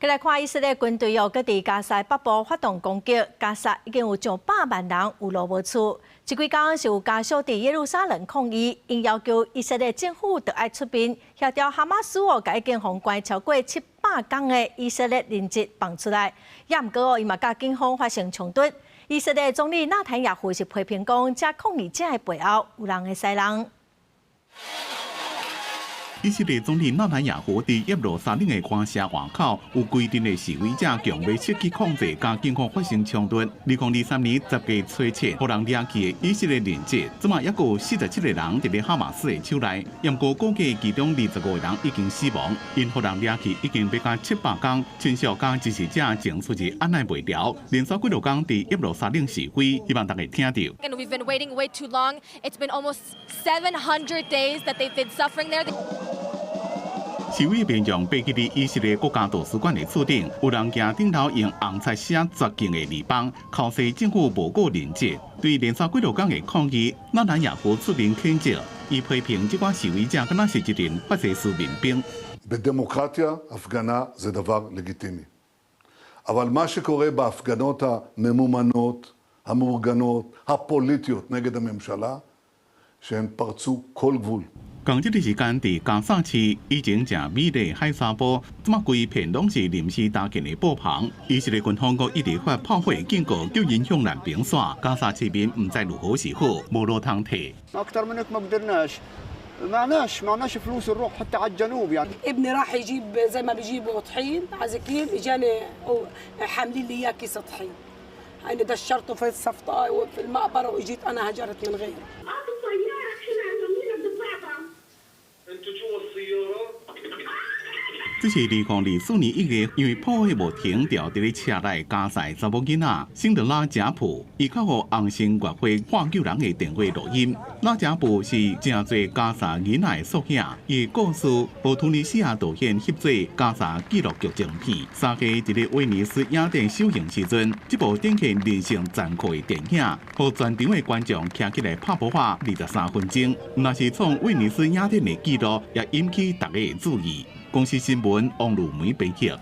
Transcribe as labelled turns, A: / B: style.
A: 來看以色列軍隊又閣佇加沙北部發動攻擊，加沙已經有上百萬人有路無厝。這幾工是有家屬佇耶路撒冷抗議，𪜶要求以色列政府著愛出兵協調哈馬斯哦，共已經予關超過700工的以色列人質放出來。也毋過哦，伊嘛佮警方發生衝突。以色列總理納坦雅胡是批評講，這抗議者的背後有人會使人。
B: 以色列總理納坦雅胡佇耶路撒冷的官舍外口，有規陣的示威者強欲設計控制，佮警方發生衝突。2023年10月初七，予人掠去的以色列人質，這馬猶閣有47個人佇咧哈馬斯的手內。毋過估計其中25個人已經死亡。𪜶予人掠去已經欲共700工，親屬佮支持者情緒是按捺袂牢，連續幾落工佇耶路撒冷示威，希望大家聽著。
C: And we've been waiting way too long. It's been almost 700 days that they've been suffering there.
B: 示威民眾爬去佇以色列國家圖書館的厝頂，有人行頂頭用紅漆寫絕境的字板，哭訴政府無顧人質。對連續幾落工的抗議，納坦雅胡出面譴責，伊批評這寡示威者敢若是一群法西斯民兵。
D: בדמוקרטיה הפגנה זה דבר לגיטימי. אבל מה שקורה בהפגנות הממומנות, המאורגנות, הפוליטיות נגד הממשלה, שהן פרצו כל גבול.
B: 仝這个時間，佇加薩市以前誠美麗海沙埔，這馬規片攏是臨時搭建的布棚。以色列軍方閣一直發炮火警告，叫𪜶向南邊徙。加薩市民毋知如何是好，無路通退。
E: أكثر من هيك ما قدرناش معناش معناش فلوس نروح حتى على الجنوب يعني.
F: ابني راح يجيب زي ما بيجيبوا طحين عزكيم اجاني حاملين لي اياه كيس طحين انا دشرته في الصفطه وفي المقبره واجيت انا هجرت من غيره.
G: انتوا جوا السياره.
B: 這是2024年1月，因為炮火無停著佇咧車內加薩查某囡仔辛德拉賈普，伊敲予紅新月會喊救人的電話錄音。拉賈布是誠濟加薩囡仔的縮影，伊的故事予突尼西亞導演翕做加薩紀錄劇情片。3月佇咧威尼斯影展首映時陣，這部展現人性殘酷的電影，予全場的觀眾徛起來拍噗仔23分鐘。若是創威尼斯影展的紀錄，也引起大家的注意。公視新聞王如梅編譯。